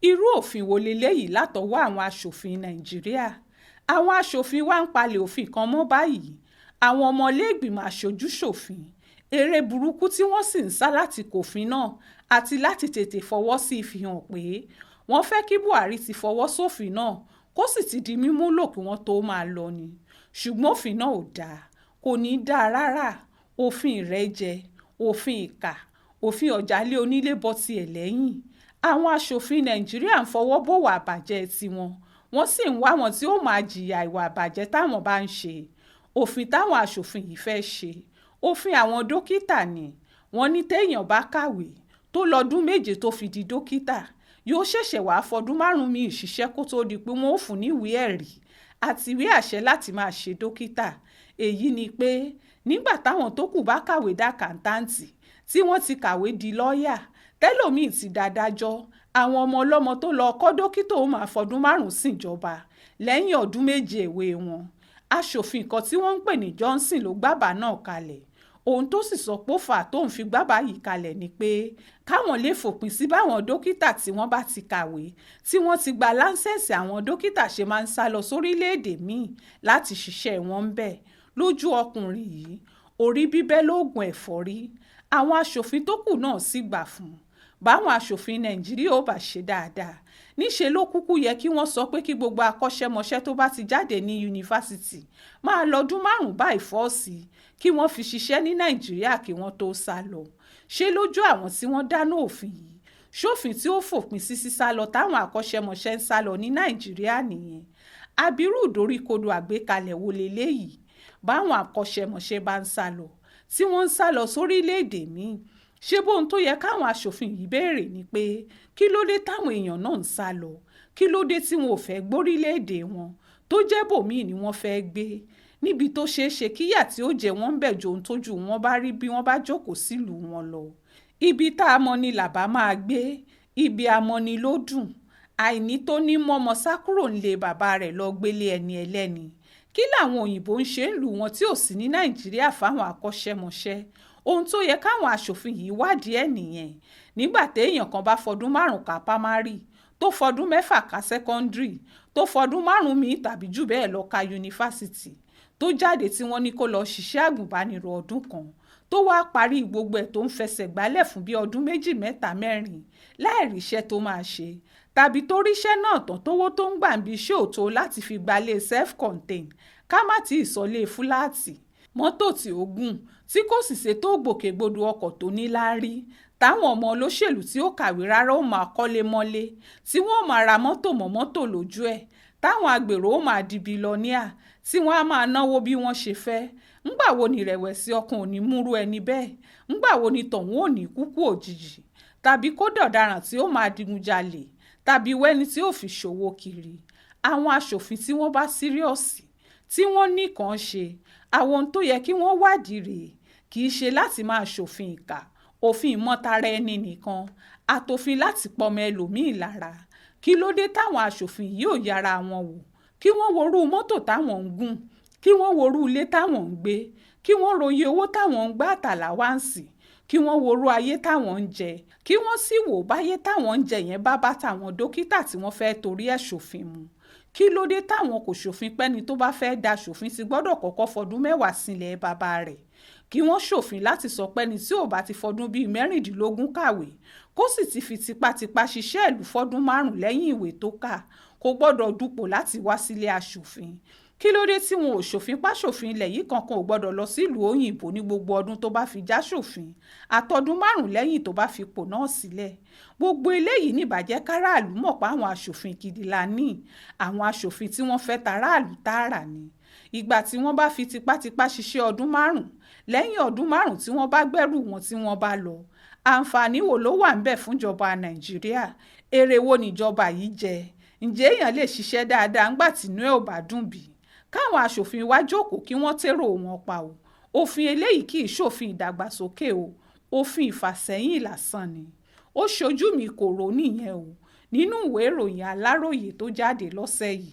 Irú òfin wo leléyìí látọwọ́ àwọn aṣòfin Nàìjíríà? Àwọn aṣòfin wa ń palẹ̀ òfin kan mọ́ báyìí. Àwọn ọmọlẹ́ẹ̀gbìmọ̀ aṣojú-ṣòfin, eré burúkú tí wọ́n sì ń sá láti kófin náà àti láti tètè fọwọ́ sí i fi hàn pé wọ́n fẹ́ kí Buhari ti fọwọ́ sófin náà kó sì ti di mímúlò kí wọ́n tóó máa lọ ni. Ṣùgbọ́n òfin náà ò dáa, kò ní í dáa rárá. Òfin ìrẹ́jẹ, òfin ìkà, òfin ọ̀jálẹ̀ onílé bọ́ tiẹ̀ lẹ́yìn. Àwọn aṣòfin Nàìjíríà ń fọwọ́ bòwà àbàjẹ́ tiwọn, wọ́n sì ń wá àwọn tí ó máa jìyà ìwà àbàjẹ́ táwọn bá ń ṣe. Òfin táwọn aṣòfin yìí fẹ́ẹ́ ṣe, òfin àwọn dókítà ni. Wọ́n ní téèyàn bá kàwé tó lọ́dún 7 tó fi di dókítà, yóò ṣẹ̀ṣẹ̀ wáá fọdún 5 mi-ín ṣiṣẹ́ kó tóó di pé wọ́n ó fún un níwèé ẹ̀rí àti ìwé àṣẹ láti máa ṣe dókítà. Èyí ni pé nígbà táwọn tó kù bá kàwé dàkàǹtáǹtì, tí wọ́n ti kàwé di lọ́ọ̀yà, tẹ́lòmí-ín ti dàdájọ́, àwọn ọmọ ọlọ́mọ tó lọ́ọ́ kọ́ dókítà ó máa fọdún 5 ṣìnjọba lẹ́yìn ọdún 7 èwe wọn. Aṣòfin kan tí wọ́n ń pè ní Johnson ló gbábàá náà kalẹ̀. Ohun tó sì sọ pé ó fà á tóun fi gbábàá yìí kalẹ̀ ni pé káwọn lè fòpin sí báwọn dókítà tí wọ́n bá ti kàwé tí wọ́n ti gba láńsẹ̀sì àwọn dókítà ṣe máa ń sá lọ sórílẹ̀-èdè mi-ín láti ṣiṣẹ́ wọn ńbẹ̀. Lójú ọkùnrin yìí, orí bíbẹ́ lóògùn ẹ̀fọ́rí. Àwọn aṣòfin tó kù náà sì gbà fún un. Báwọn aṣòfin Nàìjíríà ò bá ṣe dáadáa, níṣẹ́ ló kúkú yẹ kí wọ́n sọ pé kí gbogbo akọ́ṣẹ́mọṣẹ́ tó bá ti jáde ní yunifásitì máa lọ́dún 5 báì fọ́ọ̀sì kí wọ́n fi ṣiṣẹ́ ní Nàìjíríà kí wọ́n tóó sá lọ. Ṣé lójú àwọn tí wọ́n dáná òfin yìí, ṣófin tí ó fòpin sí sísá lọ táwọn akọ́ṣẹ́mọṣẹ́ ń sá lọ ní Nàìjíríà nìyẹn? Abirú ìdoríkodò àgbékalẹ̀ wo leléyìí? Báwọn akọ́ṣẹ́mọṣẹ́ bá ń sá lọ, tí wọ́n ń sá lọ sórílẹ̀-èdè mi-ín, ṣé bóun tó yẹ káwọn aṣòfin yìí béèrè ni pé kí ló dé táwọn èèyàn náà ń sá lọ? Kí ló dé tí wọn ò fẹ́ gbórílẹ̀-èdè wọn tó jẹ́ bòmíì ni wọ́n fẹ́ẹ́ gbé, níbi tó ṣeé ṣe kíyà tí ó jẹ wọ́n ń bẹ̀ ju ohun tójú wọn bá rí bí wọ́n bá jókòó sílùú wọn lọ? Ibi tá a mọ̀ ni làbá máa gbé, ibi a mọ̀ ni ló dùn. Àìní tó ní mọ́mọ sá kúrò nílé bàbá rẹ̀ lọ gbélé ẹni ẹlẹ́ni. Kí làwọn òyìnbó ń ṣe nílùú wọn tí ò sí ní Nàìjíríà fáwọn akọ́ṣẹ́mọṣẹ́? Ohun tó yẹ káwọn aṣòfin yìí wádìí ẹ̀ nìyẹn. Nígbà téèyàn kan bá fọdún 5 ká pámárì, tó fọdún 6 ká sẹ́kọ́ńdírì, tó fọdún 5 mi-ín tàbí jù bẹ́ẹ̀ lọ ká yunifásitì, tó jáde tí wọ́n ní kó lọ́ọ́ ṣiṣẹ́ àgùnbánirọ̀ ọdún kan, tó wáá parí gbogbo ẹ̀ tó ń fẹsẹ̀ gbálẹ̀ fún bíi ọdún 2, 3, 4 láì ríṣẹ́ tó máa ṣe, tàbí tó ríṣẹ́ náà tán tówó tó ń gbà níbi iṣẹ́ ò tó láti fi gbalé self-contained, ká má tí ì sọlé fúláàtì, mọ́tò tí ó gùn tí kò sì ṣètò ìgbòkègbodò ọkọ̀ tó níláárí, táwọn ọmọ olóṣèlú tí ò kàwé rárá ó máa kọ́lé mọ́lé, tí wọ́n ó máa ra mọ́tò mọ́ mọ́tò lójú ẹ̀, táwọn agbèrò ó máa di bílọ́níà, tí wọ́n á máa náwó bí wọ́n ṣe fẹ́. Ńgbà wo ni ìrẹ̀wẹ̀sì ọkàn ò ní múrú ẹni bẹ́ẹ̀? Ńgbà wo ni tọ̀hún ò ní kúkú òjijì, tàbí kó dọ̀daràn tí ó máa digunjalè, tàbí wẹ́ni tí ó fi ṣòwò kiri? Àwọn aṣòfin tí wọ́n bá sírìọ́sì, tí wọ́n nìkan ṣe, àwọn ohun tó yẹ kí wọ́n wádìí rèé. Kì í ṣe láti máa ṣòfin ìkà, òfin ìmọ̀tara ẹni nìkan, àtòfin láti pọmọ ẹlòmíín lára. Kí ló dé táwọn aṣòfin yìí ò yára wọn wò, kí wọ́n worú mọ́tò táwọn ń gùn, kí wọ́n worú ilé táwọn ń gbé, kí wọ́n ròye owó táwọn ń gbà àtàláwáǹsì, kí wọ́n worú ayé táwọn ń jẹ, kí wọ́n sì wò báyé táwọn ń jẹ yẹn bá bá tàwọn dókítà tí wọ́n fẹ́ẹ́ torí ẹ̀ ṣòfin mu? Kí ló dé táwọn kò ṣòfin pẹ́ni tó bá fẹ́ẹ́ daṣòfin ti gbọ́dọ̀ kọ́kọ́ fọdún 10 sílẹ̀ bàbá rẹ̀? Kí wọ́n ṣòfin láti sọ pẹ́ni tí ò bá ti fọdún bíi 16 kàwé, kó sì ti fi tipátipá ṣiṣẹ́ ìlú fọdún 5 lẹ́yìn ìwé tó kà, kò gbọ́dọ̀ dupò láti wá sílé aṣòfin. Kí ló dé tí wọn ò ṣòfin páṣòfin ilẹ̀ yìí kankan ò gbọ́dọ̀ lọ sílùú òyìnbó ní gbogbo ọdún tó bá fi jáṣòfin àtọdún 5 lẹ́yìn tó bá fipò náà sílẹ̀? Gbogbo eléyìí níbàjẹ́ káràlú mọ̀ pé àwọn aṣòfin gidi la ní, àwọn aṣòfin tí wọ́n fẹ́ taráàlú tààrà ni. Ìgbà tí wọ́n bá fi tipátipá ṣiṣẹ́ ọdún 5, lẹ́yìn ọdún 5 tí wọ́n bá gbẹ́rù wọn tí wọ́n bá lọ, àǹfààní wo ló wà ńbẹ̀ fúnjọba Nàìjíríà? Èrè wo níjọba yìí jẹ? Ǹjẹ́ èèyàn lè ṣiṣẹ́ dáadáa ńgbà tínú ẹ̀ ò bá dùn bí? Káwọn aṣòfin wa jókòó kí wọ́n tèrò wọn pa o. Òfin eléyìí kì í ṣòfin ìdàgbàsókè o, òfin ìfàsẹ́yìn lásán ni. Ó ṣojú mi kò rò nìyẹn o, nínú ìwé ìròyìn Aláròye tó jáde lọ́sẹ̀ yìí.